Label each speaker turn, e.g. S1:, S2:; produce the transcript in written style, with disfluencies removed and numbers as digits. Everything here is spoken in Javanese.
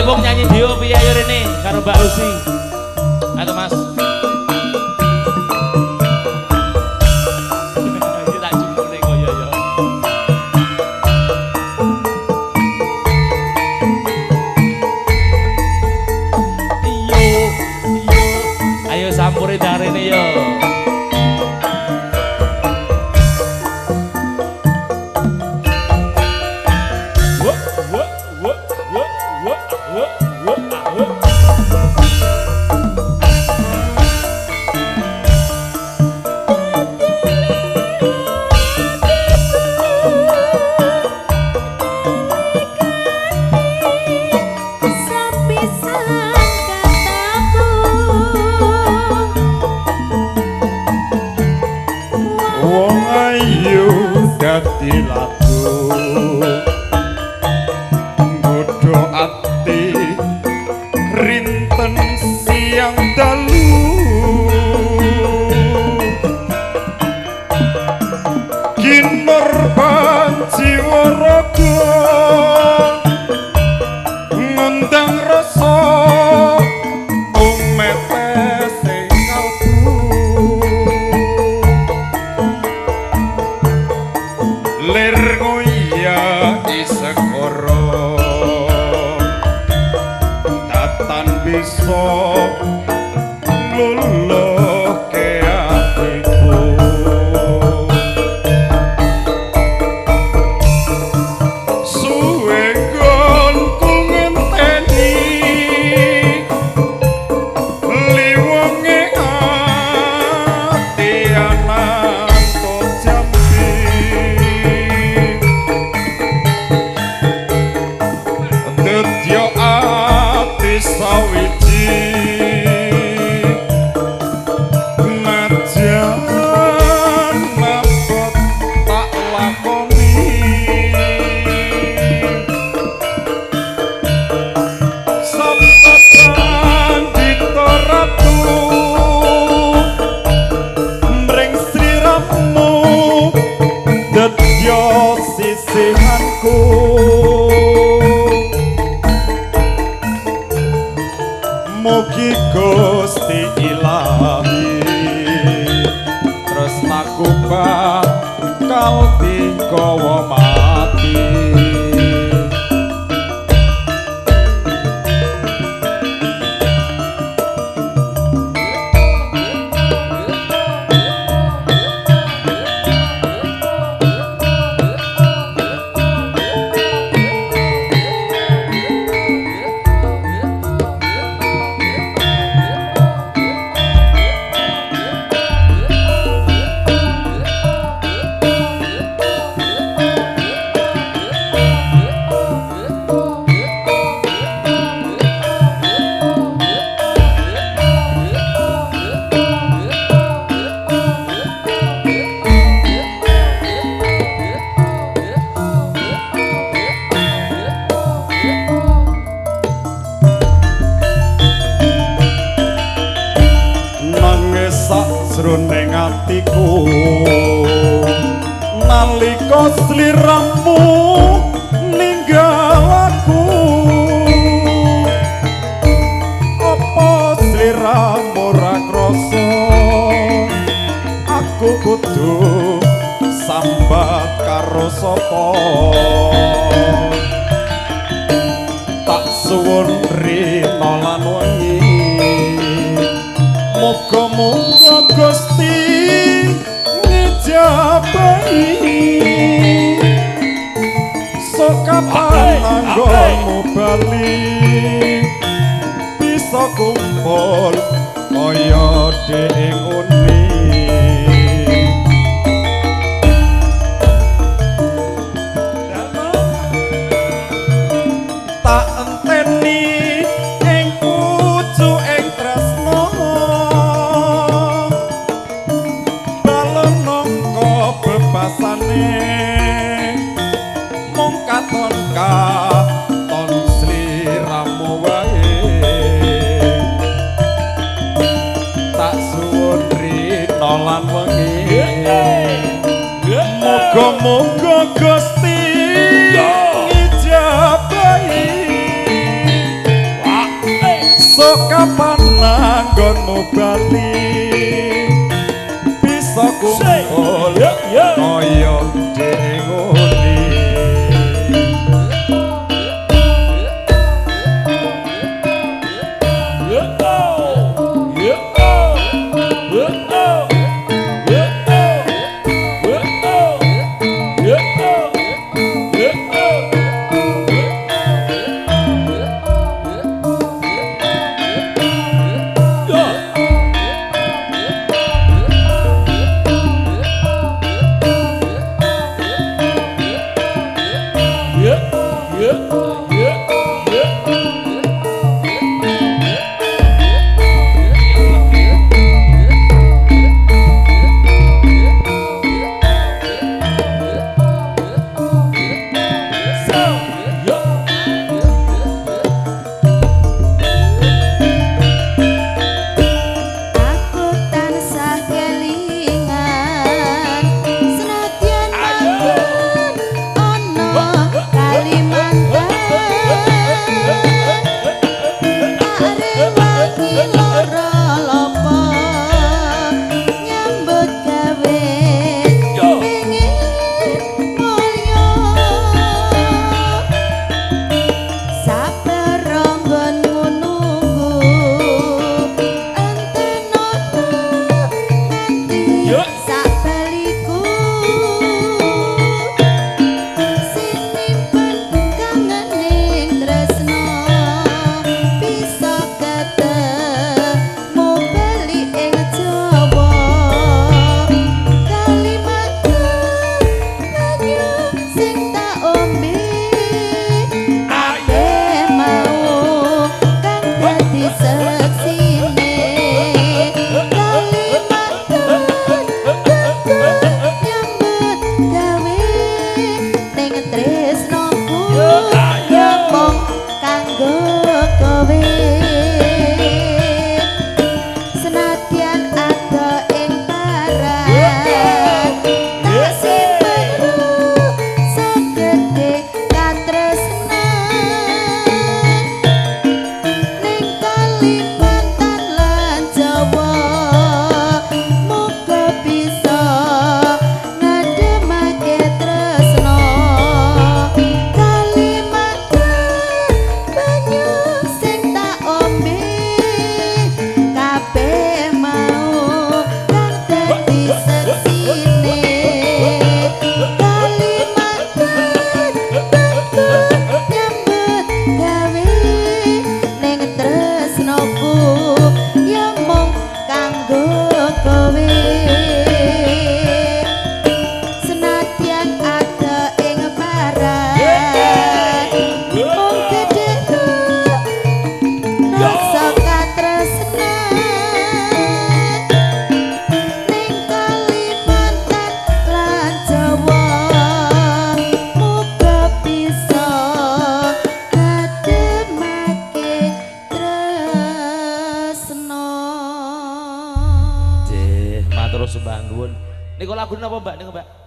S1: Lepung nyanyi dhewe piye ayo rene karo Mbak Lucy. Ayo Mas. Iki tak jumone kaya ya. Iyo, iyo. Ayo sampure ndang rene yo.
S2: Dadi lagu nggodho ati rinten siang dalu kinorban jiwa raga ngundang rasa umete sing kalbu lir ngoya isegara tatan bisa ngluluhke atiku suwe nggonku ngenteni liwonge ati ananto jambi dedya ati sawiji najan mabot tak lakoni Sabta Pandita Ratu mring sliramu dedya sisihanku mugi Gusti Ilahi tresnaku bakal digawa mati. Nangis sakjroning atiku nalika sliramu ninggal aku apa sliramu ora krasa aku kudu sambat karo sapa tak suwun rina lan wengi muga-muga Gusti ngijabahi sok kapan anggonmu bali bisa kumpul kaya dhek ngene. Tak enteni ing pucuking tresna balon nangka bebasane mung katon katon sliramu wae tak suwun rina lan wengi muga-muga Gusti ngijabahi. ketemu bali bisa kumpul kaya dengoni.
S1: Niku lagu napa Mbak niku Mbak?